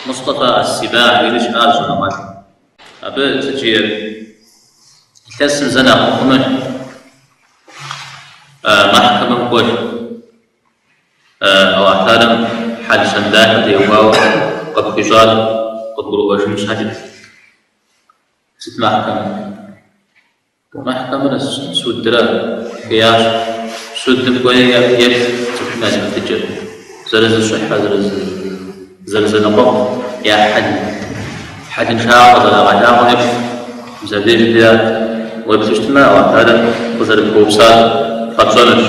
Мустэфа ас-Сибаи жери щыӏащ щӏэныгъэлӏ. Абы сыт жиӏэр? Илъэсым зэ нэхъ мыхъумэ, мэхькэмэм кӏуэ. Алыхь Тэхьэлам хьэл-щэн дахэ теухуауэ къыпхуищӏар къыбгурыӏуэжын щхьэкӏэ. Сыт мэхькэмэ? Мэхькэмэр судра хеящ. Судым кӏуэи еплъ цӏыхум я зэхэтыкӏэр, зэрызэщыхьэ, зэрызэныкъуэкъу, я хьэл, хьэлыншагъэ къызэрагъэлъагъуэм еплъ. Мис абдежым де уеплъу щытмэ, Алыхь Тэхьэлам къызэрыпхуэупсар къэпщӏэнущ.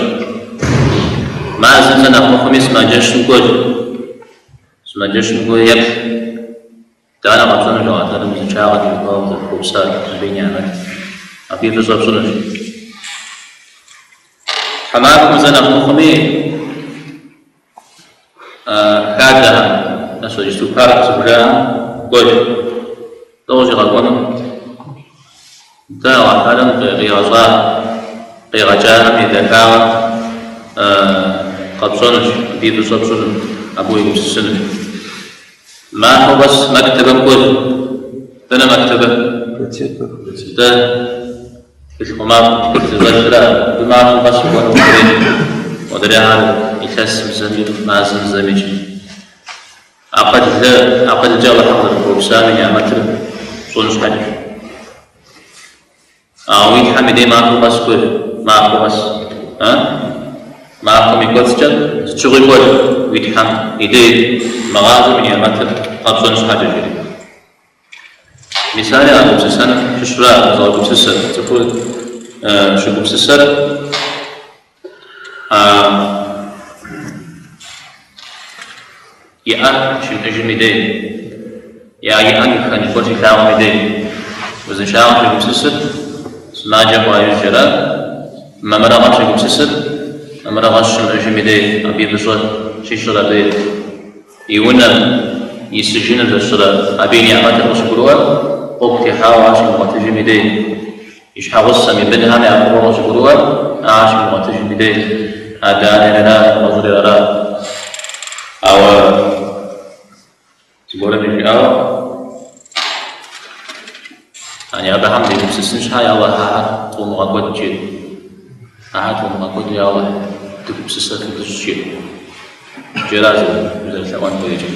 Мазэм зэ нэхъ мыхъуми сымаджэщым кӏуэ. Сымаджэщым кӏуэи еплъ. Итӏанэ къэпщӏэнущ Алыхь Тэхьэлам узыншагъэ теухуауэ къызэрыпхуэупсар, абы и ниӏэмэт. Абы и фӏыщӏэ пщӏынущ. Тхьэмахуэм зэ нэхъ мыхъуми, хадэхэм, мис иджыпсту парк зыхужаӏэм кӏуэ. Лӏо ущӏигъэкӏуэнур? Нтӏэ, Алыхь Тэхьэлам къигъэщӏа, къигъэкӏахэм и дахагъэр къэпщӏэнущ, абы и фӏыщӏэ пщӏыну, абы уегупсысынущ. Махуэ къэс мэктэбэм кӏуэ. Дэнэ мэктэбэ? Нтӏэ, тхылъ хъумапӏэ, тхылъ зыщӏэлъра, абы махуэ къэс укӏуэну ухуейщ. Модрейхэр илъэсым зэми, мазэм зэмикӏ. Акъыллэ, акъылкӏэ Алыхьым къызэрыпхуэупсам и ниӏэмэтыр пщӏын щхьэкӏэ. Ауэ уи Тхьэм и дей махуэ къэс кӏуэ, махуэ къэс. А? Махуэм и кӏуэцӏкӏэ сыт щыгъуи кӏуэ уи Тхьэм и дей мы гъащӏэм и ниӏэмэтыр къэпщӏэн щхьэкӏэ, жери. Мис ари а гупсысэным щыщра, зыгъэгупсысэр, цӏыхур щыгупсысэр а и ӏэр щимыӏыжым и дей, я и ӏэм и хэнж гуэр щилъагъум и дей. Узыншагъэм щегупсысыр сымаджэ хъуа иужькӏэра, мамырыгъэм щегупсысыр мамырыгъэ щымыӏыжым и дей, абы и фӏыщӏэ щищӏыр абы и унэм исыжыныр зэрыщырэ, абы и ниӏэмэтыр къыщыгурыӏуэр гъуэгу техьауэ ар щимыгъуэтыжым и дей. И щхьэгъусэм, и бынхэм я фӏыгъуэр къыщыгурыӏуэр ахэр щимыгъуэтыжым и дей, адэ-анэр ара, нэгъуэщӏри ара. Ауэ зыгуэрым жиӏауэ, ани абыхэм дегупсысын щхьа, я Алыхь, ахэр тфӏумыгъэкӏуэд, жиӏэ. Ахэр тфӏумыгъэкӏуэду, я Алыхь, дыгупсысэфу дыщӏ, жиӏэ. Иджы ара узэрылъэӏуэн хуейр иджы.